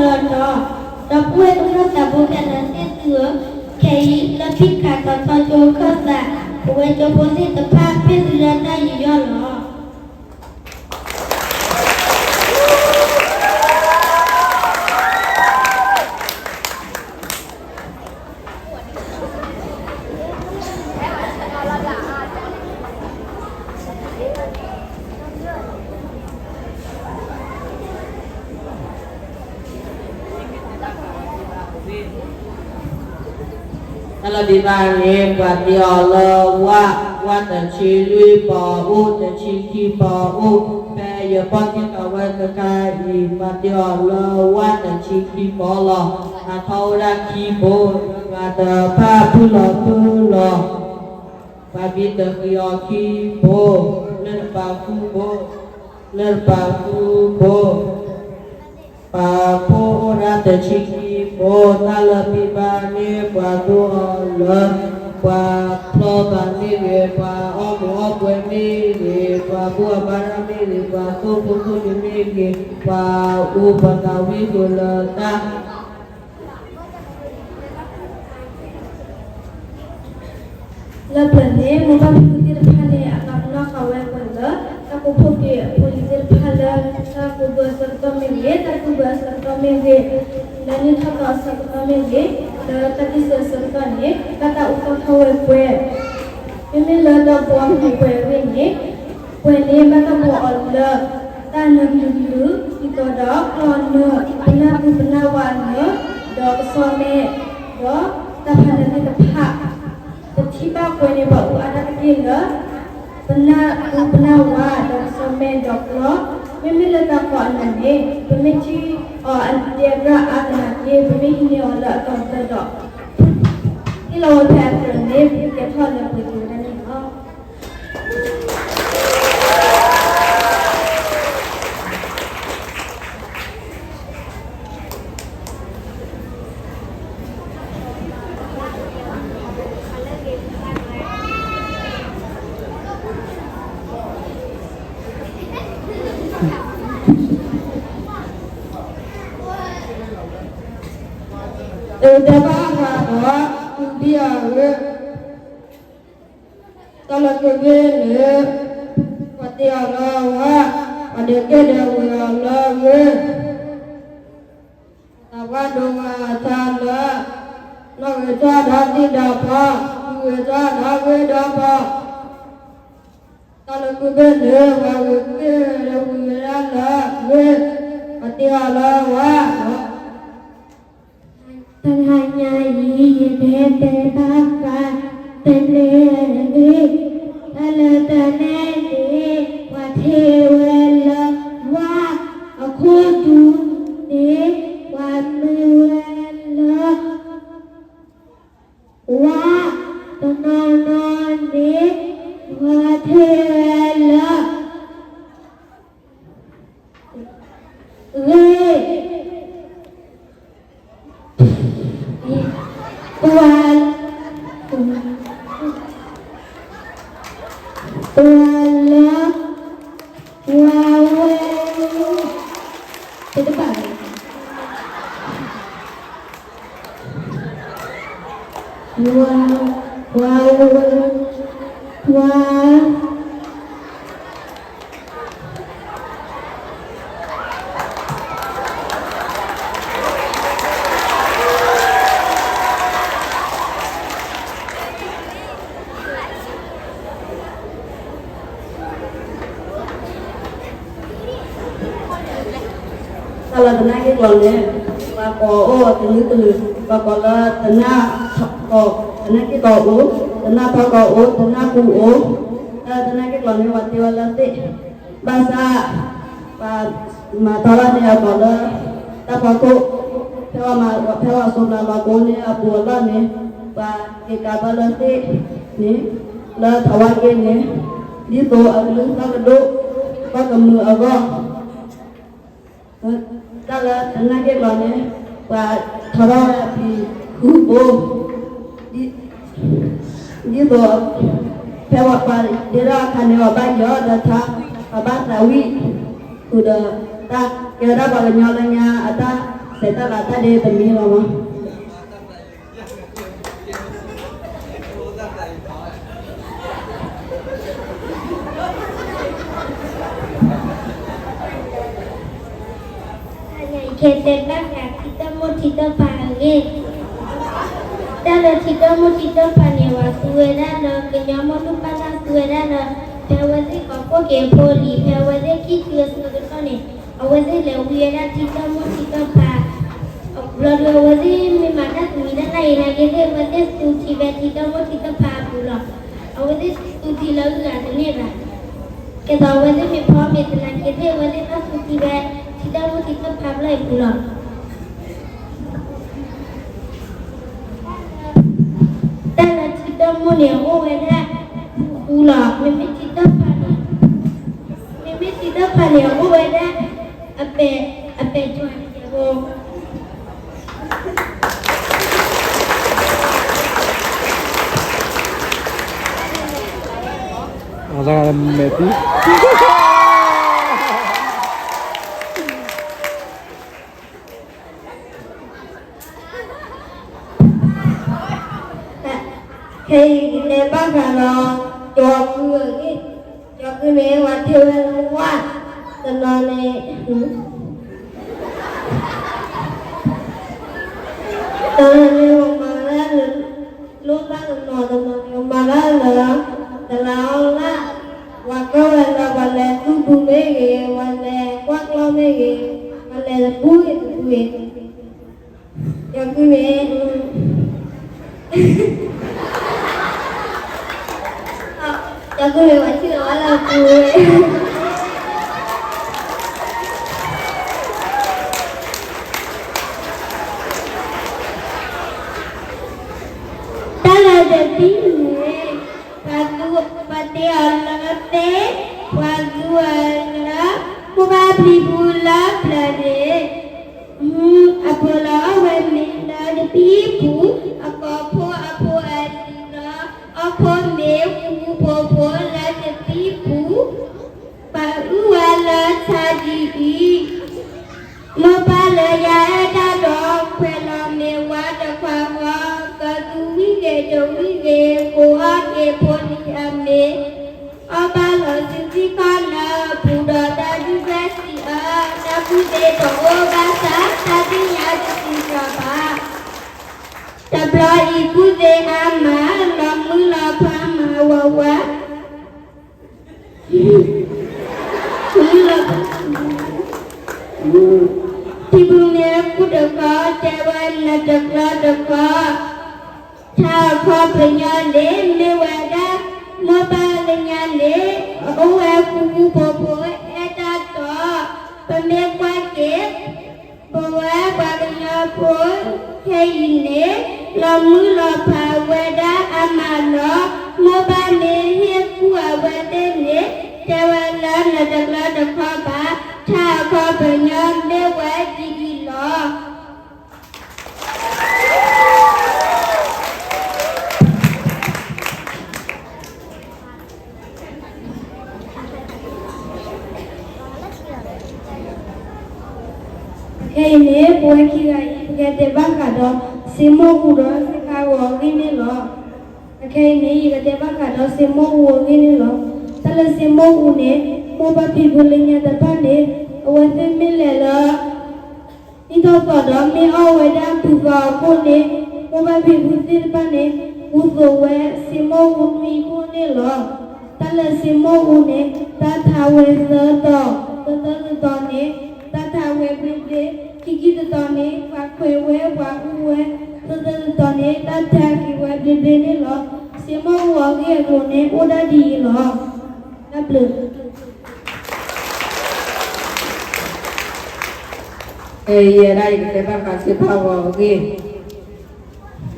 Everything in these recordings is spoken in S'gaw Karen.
ဒီး ဒီပုၢ်ဝဲၢ်သရၣ်သးဘိခဲလၢာ်သ့ၣ်သုဧၢ, ခဲအံၤလၢဖံးခးထီထီကၠိခၢၣ်သး, ပဝဲကၠိဖိသ့ၣ်တဖၣ် ပ့ၢ်သုလၢတၢ်ယူးယီၣ်လီၤ. တၢ်လၢဒံးဘၣ်န့ၣ် ပှၤတ့အီၤလၢဝၣ်, ဝၣ်တဆံလွံၢ်ပီၤအိၣ်, တဆံခံပီၤအိၣ်, ဖဲယပီၢ်ထံၣ်ကးဝဲတခါအံၤ ပှၤတ့အီၤလၢဝၣ်တဆံခံပီၤလီၤ. အထီၣ်အိၣ်ဒၣ်ခံဘိ, ပှၤတဖၣ်ဖုၣ်လီၤဖုၣ်လီၤ, ပှၤဘံၣ်တဃံအီၤခံဘိ, လၢတပာ်ဃုဘိ, လၢတပာ်ဃုဘိ ပှၤဖိအိၣ်ဒၣ်တဆံခံဘိ, တၢ်လၢဘံၣ်ဘၣ်န့ၣ် ပှၤဒိအီၤလၢ ပှၤဖျီသးမ့ၢ်ဂ့ၤ, ပှၤအီၣ်မူးအီၣ်ပွဲမ့ၢ်ဂ့ၤ, ပှၤဘူၣ်အဘါတၢ်မ့ၢ်ဂ့ၤ, ပှၤသိၣ်ဖိသိၣ်လံၤမ့ၢ်ဂ့ၤ, ပှၤအိၣ်ပှၤသးဝံၣ်ဃုာ်လၢတၢ် လၢပျၢၤန့ၣ် မိၢ်ပၢ်ဖံဖုသ့ၣ်တဖၣ်န့ၣ် အပာ်ပနီၣ်ဃာ်ဝဲပှဲၤလၢ တၢ်ကိးဖှိၣ်က့ၤအဖိလံၤသ့ၣ်တဖၣ်လၢ တၢ်ကိးဘၢအဆၢကတီၢ်မ့ၢ်ဂ့ၤ, တၢ်ကူၣ်ဘၢအဆၢကတီၢ်မ့ၢ်ဂ့ၤ, လၢနံၣ်ထီၣ်သီအဆၢကတီၢ်မ့ၢ်ဂ့ၤ, လၢတၢ်တံၢ်စၢၤအဆၢကတီၢ်န့ၣ် ဘၣ်တၢ်အိၣ်သီၣ်ထီၣ်ဝဲပှဲၤ, မ့မ့ၢ်လၢဒီဘီမုၢ်ပှဲၤအဂ့ၢ်န့ၣ် ပှဲၤန့ၣ်ဘၣ်တၢ်ဘှီအီၤလၢ တၢ်နၢၤကလုာ်ကလုာ် ဒ်သိးဒီး ကျီၢ်နၢၤ ပနၢ်ဟူပနၢ်ဝါနၢၤ ဒီးကဆီမဲ ဒီးတၢ်ဖးနၢၤသ့ၣ်တဖၣ် ပထံၣ်ဘၣ်ပှဲၤန့ၣ် ပှၤအူအါတၢ်တက့ၢ်လၢ ပနၢ်ဟူပနၢ်ဝါ ဒီးကဆီမဲ ဒီးကျီၢ်, မ့မ့ၢ်လၢတၢ်ဖးအီၤနၢၤန့ၣ် ပမ့ၢ်ထံၣ်အီၤအဒဲကရၢ်အါသနာ်က့ ပမ့ၢ်ဟံးန့ၢ်အီၤလၢအသီတဖျၢၣ်ဒီး ဟ့ၣ်လီၤဝဲဖဲအကြၢးန့ၣ် ပကဲထီၣ်လၢပှဲၤက့ၤဝဲဒၣ်န့ၣ်လီၤ. အတဘၣ်အဂၤဒီး ဒုတိယ အဂ့ၢ် တၢ်လၢကဘ့ၣ်န့ၣ် ပှၤတ့အီၤလၢဝၣ်, ပှၤဒဲးကဲဒဲးဝံၤအီၤလၢဂ့ၢ်, တၢ်ဝၣ်ဒိဝဲအထါလၢ နီၣ်ဂံၢ်ထွဲဒီးသံၣ်ဒီးဖီ, ဃုဂံၢ်ထွဲဒီးဂ့ၢ်ဒီးဖီ, တၢ်လၢကဘ့ၣ်န့ၣ် ပှၤဂ့ၤက့ၢ်ဝံၤဝဲဒၣ်လၢဂ့ၢ်, ပှၤတ့အီၤလၢဝၣ်ဒီး တဟါညါအံၤ ယကဟဲတဲဘၣ်ဃး တနဲန့ၣ်, တၢ်လၢတနဲန့ၣ် ပှၤထ့ဝဲလၢဝၣ်, အခိၣ်ဒူန့ၣ် ပှၤမ့ၢ်ဝဲလၢ ဝၣ်, တနီၤနီၤန့ၣ် ပှၤထ့ဝဲလၢ ဂ့ၢ်, ပှၤ, ပှၤလၢ ပှၤဝဲ, တဘၣ် ပှၤ, ပှၤဝဲ, ပှၤ တၢ်လၢတနၢ်က့ၢ်ကျီၤန့ၣ် ပှၤကိးအိၣ်တလုာ်တလုာ်, ပှၤကိးလၢတနၢ်, တနၢ်က့ၢ်ကျီၤအိၣ်, တနၢ်ဖီကီၢ်အိၣ်, တနၢ်ပူၤအိၣ်, တၢ်လၢတနၢ်က့ၢ်ကျီၤန့ၣ် ပှၤတ့ဝဲလၢသ့ၣ်, ဘၣ်ဆၣ် ပှၤမၤထီၣ်လီၤန့ၢ်အကိာ်လၢ တၢ်ဖီခိၣ်, ဖဲပှၤမၤ, ဖဲပှၤစိးပျၤလီၤကိးန့ၢ်အပူၤအလီၢ်န့ၣ်, ပှၤက့ၤကးဘၢလၢသ့ၣ်န့ၣ်, လၢထးဝါက့န့ၣ်, ဒ်သိးအကလုၢ်သီၣ်ကဒိၣ်, ဘၣ်ကမုာ်အဂီၢ် တၢ်လၢတနၢ်က့ၢ်ကျီၤန့ၣ် ပှၤထီထီၣ်ဝဲအဖံးဃုဘိ, ဒ်သိး ဖဲပှၤဒ့ထီၣ်အခါန့ၣ် ပှၤဘၣ်ယီၤဒီးထါ, ပှၤဘၣ်သးဝံၣ်ဃုာ်ဒီးတၢ်, ကဲဝဲဒၣ်ပှၤကညီလၢညါအတၢ် တၢ်လၢတၢ်ဒ့တမံၤလီၤမး. ခဲတဲဘၣ်ဃးထံတၢ်မိၢ်ထံတၢ်ဖါအဂ့ၢ်, တၢ်လၢထံတၢ်မိၢ်ထံတၢ်ဖါန့ၣ် ပှၤသူဝဲဒၣ်လၢကညီမိၢ်ဒိၣ်ပၢ်လၢ်သူဝဲဒၣ်လၢ ဖဲအဝဲသ့ၣ်ကီးကိၣ်က့ၤဖိလံၤ ဖဲအဝဲသ့ၣ်ခံဆံအဆၢကတီၢ်န့ၣ် အဝဲသ့ၣ်လဲၤဝံဝဲဒၣ်ထံတၢ်မိၢ်ထံတၢ်ဖါ ဘျီဒီးအဝဲသ့ၣ်မ့ၢ်မၤတၢ်တမံၤတၢ်နာ်အံၤနာ်က့သ့ၣ် အဝဲသ့ၣ်သူထံဖဲထံတၢ်မိၢ်ထံတၢ်ဖါအပူၤလီၤ. အဝဲသ့ၣ်သူထံလၢဂုၤဂၤတန့ၢ်ဘၣ်. ကဲသိးအဝဲသ့ၣ်မ့ၢ်ဖီမ့ၤသနာ်က့သ့ၣ် အဝဲသ့ၣ်ဘၣ်သူထံဖဲထံတၢ်မိၢ်ထံတၢ်ဖါဖျၢၣ်အံၤပူၤလီၤ. တၢ်လၢထံတၢ်မိၢ်န့ၣ် အအိၣ်ဝဲဒၣ်ဃူဃူလီၤ. မ့မ့ၢ်ထံတၢ်ဖါန့ၣ်, မ့မ့ၢ်ထံတၢ်ဖါန့ၣ် အအိၣ်ဝဲဒၣ် အပဲာ်, အပဲာ်ထွဲဖိ အမဲာ်သံ ခဲအံၤတဲဘၣ်ဃးဒီး ကၠီၤကုအဂ့ၢ်, ကၠီၤကုန့ၣ် ပှၤထံၣ်ဝဲလၢဝၣ် တနီၤန့ၣ် တနီၤန့ၣ် ပမၤဝဲဒၣ်လၢ လိၣ်ဘၣ်တနီၤ တနီၤန့ၣ် ပမၤဝဲဒၣ်လၢ တလါအီၣ်လၢ်, ပှၤကၢၢ်ဝဲလၢ ပှၤလဲၤသူၣ်ပူၤမ့ၢ်ဂ့ၤ, ပှၤလဲၤကွၢ်ကျီမ့ၢ်ဂ့ၤ, ပှၤလဲၤတပူၤဂ့ၤတပူၤဂ့ၤ ကၠီၤကုန့ၣ်, ကၠီၤကုန့ၣ် ပှၤထံၣ်လီၤဝဲလၢပူၤဝဲ တၢ်လၢတသံန့ၣ် ပှၤသူ ပှၤတ့အီၤလၢသ့ၣ်, ပှၤသူအီၤလၢ မိၢ်ပၢ်ဖံဖုလၢပျၢၤန့ၣ်, အဖိလီၤအီၣ်ဝဲမ့ၤလၢတပံပူၤ, အကိာ်ဖိအဖိအလံၤလီၤ, အီၣ်ဖိမ့ၤဃူဖိဖိလၢတပံပူၤ, ပှၤအုၣ်ဝဲလၢဆါဒ်အံၤ မိၢ်ပၢ်လၢယအဲၣ်တၢ်ဒီး ခွဲးလီၤမ့ၤဝါတခွါဂီၤ, ကသူဝံၣ်ဂ့ၤတဝံၣ်ဂ့ၤ, ကိးအီၣ်က့ၤဖိလံၤအမ့ၤ, အီၣ်ဘၣ်လီၤစုသံၣ်ခီၣ်နၢ ပူၤဒီးတၢ်ဒုၣ်ဒွဲၣ်စံးအၢ, တၢ်ကူၣ်သ့တအိၣ်ဘၣ်ဆၣ် တၢ်သ့ၣ်ညါတသံစီၤဘၣ်, တဘျီအံၤကူၣ်သ့အါမး လီၤမုၢ်လီၤဖးမးဝးဝး ထံဘုးန့ၣ် ကူၣ်တခီ တဲဝဲနတကျီတခီ, ထါအခီပညီန့ၣ် မ့ၢ်ဝဲဒၣ် မိၢ်ပၢ်လၢညါန့ၣ် အအိၣ်ဝဲဃူဃူဖိးဖိ အဲၣ်တၢ်တီ, ပမ့ၢ်ကွၢ်က့ၤ ပဝဲပှၤကညီဖိ ခဲအံၤန့ၣ် လီၤမုၢ်လီၤဖးဝဲဒၣ်အါမးလီၤ. မိၢ်ပၢ်မ့ၢ်ဟ့ၣ်ကူၣ်အဝဲသ့ၣ်န့ၣ် တဲဝဲလၢနတကျီတခီဘၣ်, ထါအခီပညီမ့ၢ်ဝဲဒ်အံၤလီၤ. ခဲအံၤန့ၣ် ပဝဲခံဂၤအံၤ ပကတဲဘၣ်ဃးဒီး စ့မိၢ်အူဒီးစ့ဖးဂီၤအဂ့ၢ်န့ၣ်လီၤ. အခဲအံၤန့ၣ် ယကတဲဘၣ်ဃးဒီးစ့မိၢ်အူအဂ့ၢ်န့ၣ်လီၤ. တၢ်လၢစ့မိၢ်အူန့ၣ် မိၢ်ပၢ်ဖံဖုလၢညါတဖၣ်န့ၣ် အဝဲသ့ၣ်မ့ၢ်လဲၤလၢ နံၣ်ထီၣ်သီဒီး မ့ၢ်အီၣ်ဝဲဒၣ်ပူၤသီအခိၣ်န့ၣ် မိၢ်ပၢ်ဖံဖုသ့ၣ်တဖၣ်န့ၣ် ကူသိးဝဲစ့မိၢ်အူနွံခိၣ်န့ၣ်လီၤ. တၢ်လၢစ့မိၢ်အူန့ၣ် တၢ်ထါဝဲသၢတီၤ, သၢသၢတတီၤန့ၣ် တၢ်ထါဝဲဘျ့ဘျ့, ခံခံတတီၤန့ၣ် ပှၤခွဲးဝဲပှၤအူဝဲ, သၢသၢတတီၤန့ၣ် တၢ်ထါက့ၤဝဲဘျ့ဘျ့န့ၣ်လီၤ. စ့မိၢ်အူအဂ့ၢ်အကျိၤန့ၣ် အိၣ်ဒၣ်ဒ်အံၤလီၤ. တၢ်ဘျုး ယဲဒၣ်အံၤကတဲဘၣ်ဃးစ့ဖးဂီၤအဂ့ၢ်,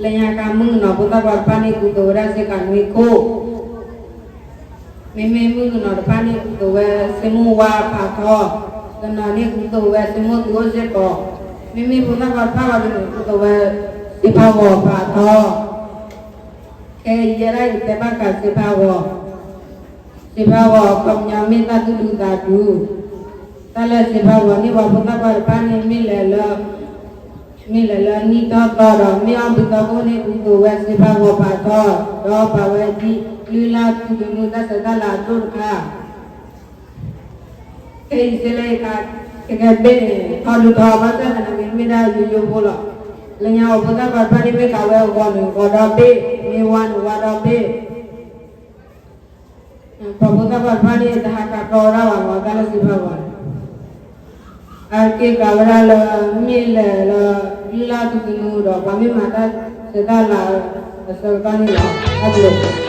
လၢညါခါမုၣ်ကနီၤဖိသၣ်ခွါတဖၣ်န့ၣ် ကူသိးဝဲဒၣ်စ့ကၤနွံခိၣ်, မ့မ့ၢ်မုၣ်ကနီၤတဖၣ်န့ၣ် ကူသိးဝဲစ့မိၢ်ဝါဖးထီ, တနီၤန့ၣ်ကူသိးဝဲစ့မိၢ်သူအိၣ်စ့ၢ်ကီး, မ့မ့ၢ်ဖိသၣ်ခွါတဖၣ်အံၤန့ၣ် ကူသိးဝဲစ့ဖးဂီၤဖးထီ, ခဲအံၤယဲဒၣ်အံၤကတဲဘၣ်ဃးစ့ဖးဂီၤ စ့ဖးဂီၤအခီပညီမ့ၢ်တၢ်သူၣ်ဒူသးဒူ, တၢ်လၢစ့ဖးဂီၤန့ၣ် ပှၤဖိသၣ်ခွါတဖၣ်န့ၣ်မ့ၢ်လဲၤလၢ မ့ၢ်လဲၤလၢနံၣ်ထီၣ်သီဒီး မ့ၢ်အီၣ်ဘုသီခိၣ်န့ၣ် ပူၤကွံာ်ဝဲစ့ဖးဂီၤပာ်ထီၣ် ဒီးပာ်ဝဲဒ်လုၢ်လၢ်ထူသနူတၢ်ဆဲးတၢ်လၤအဒိၣ်တခါ ခဲအံၤစ့လၢယခါ ခဲကဲဘ့ၣ်န့ၣ် ထီဒုထီဘၣ်ဆၣ်သနာ်က့ မ့ၢ်ဒၣ်ယိယိဖိလီၤ. လၢညါအီၤဖိသၣ်ခွါတဖၣ်န့ၣ် မ့ၢ်ကးဝဲအဂီၤန့ၣ် ဂီၤဒီဘ့ၣ်, မ့ၢ်ဝါန့ၣ်ဝါဒီဘ့ၣ် ပှၤဖိသၣ်ခွါတဖၣ်န့ၣ် တဟးကးတီဝဲဒၣ်ဘၣ်မး တၢ်လၢစ့ဖးဂီၤန့ၣ် အက့ၢ်ကးဝဲဒၣ်လၢ မ့ၢ်လဲၤလၢ လုၢ်လၢ်ထူသနူဒီး ပှၤမ့ၢ်မၤတၢ်ဆဲးတၢ်လၤအဆၢကတီၢ်န့ၣ်လီၤ. တၢ်ဘျုး